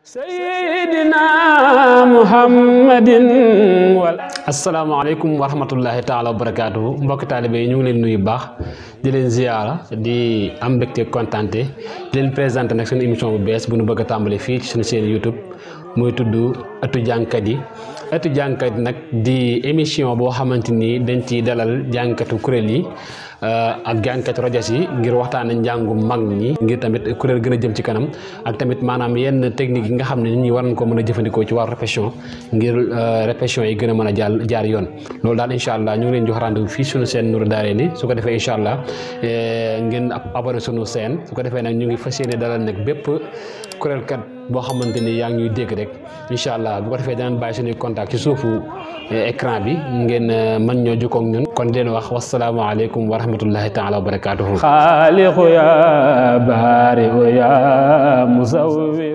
sayyidina muhammadin wal asalaamaaleykum wa rahmatullahi taala wa barakaatuhu mbokki taalibe yi ñu ngi leen nuyu baax di leen ziyaara di am mbégte kontante di leen présenté nag suñu émission bu bees bu nu bëgg a tàmbale fii ci suñu chaîne YouTube muy tudd ëttu jàngkat yi ëttu jàngkat yi nag di émission boo xamante ni dañ ciy dalal jàngkatu kuréel yi ak jàngkatu rajas yi ngir waxtaane njàngu mag ñi ngir tamit kuréel gën a jëm ci kanam ak tamit maanaam yenn technique yi nga xam ne nit ñi war nañ ko mën a jëfandikoo ci wàllu répétition ngir répétition yi gën a mën a jaar yoon loolu daal incha allah ñu ngi leen jox rendez-vous fii suñu chaîne Nourou Darayni su ko defee incha allah ngeen abonné suñu chaîne su ko defee nag ñu ngi fas yéene dalal nag bépp kuréelkat boo xamante ni yaa ngi ñuy dégg rek incha allah bu ko defee danañ bàyyi suñuy contact ci suufu écran bi ngeen mën ñoo jokkoo ak ñun kon di leen wax wasalaamaaleykum wa rahmatullahi taala wa barakatuhu xaaliqu ya baari'u ya musawwir